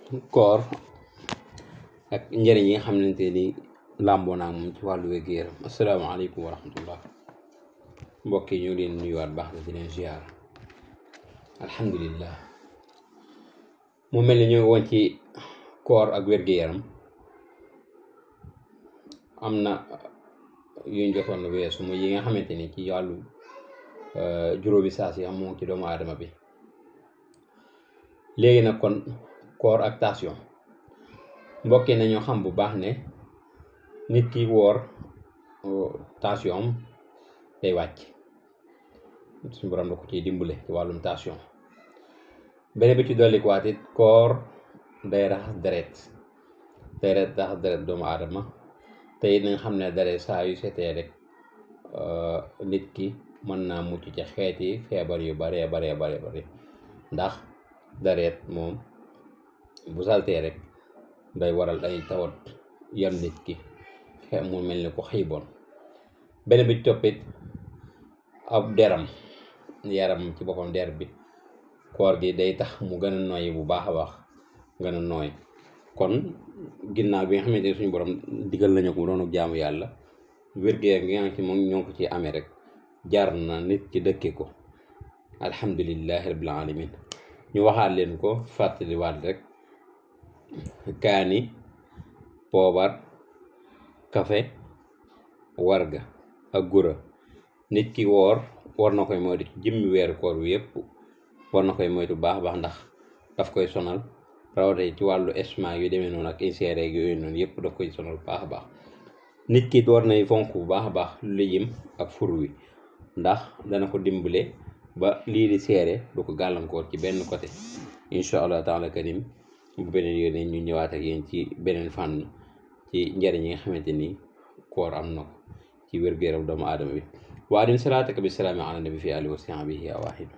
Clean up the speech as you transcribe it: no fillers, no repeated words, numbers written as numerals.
koor ak njëriñ yi nga xamante ni làmboo naa moom ci wàllu wér-gu-yaram. asalaamaaleykum wa rahmatullah. mbokk yi ñu ngi leen nuyuwaat baax na di leen ziar. alhamdulillah mu mel ni ñu ngi woon ci koor ak wér-gu-yaram. am na yuñ jotoon weesu mu yi nga xamante ni ci wàllu juróomi saas yi am moom ci doomu aadama bi. léegi nag kon koor ak tension, mbokk yi nañoo xam bu baax ne nit ki woor tension am day wàcc, suñu borom da ko ciy dimbale ci wàllum tension. beneen bi ci dolli ko waat it koor day raxas deret doomu aadama te it nañ xam ne deret saa yu setee rek nit ki mën naa mucc ci xeeti feebar yu baree bari ndax deret moom bu saltee rek day waral ay tawat yam nit ki mu mel ni ko xiiboon. beneen bi ci toppit ab yaram ci boppam der bi koor gi day tax mu gën a noyyi bu baax a baax, gën a nooy. kon ginnaaw bi nga xamante ne suñu borom digal nañu ko mu doon jaamu yàlla, wér-gu-yaram gi nga xam ci moom ñoo ko ci amee rek jar na nit ki dëkke ko. alhamdulillahi rabbil alamin. ñu waxaat leen ko fàttaliwaat rek kaani, poobar, kafe, warga ak gura. nit ki war na koy moytu ci jëmmi weeru koor wi yëpp, war na koy moytu baax ndax daf koy sonal, rawatina ci wàllu estomac yu demee noonu ak ulcère yooyu noonu yëpp daf koy sonal baax. nit ki war nay fonk bu baax lu jëm ak fur wi, ndax dana ko dimbale ba lii di seere du ko gàllankoor ci benn côté. incha allah taala karim bu beneen yoon ñu ñëwaat ak yéen ci beneen fànn ci njëriñ yi nga xamante ni koor am na ko ci wér-gu-yaram doomu aadama bi. wa adim salaataka bi salaami ala nabi fi alihi wa sahbihi awaahidu.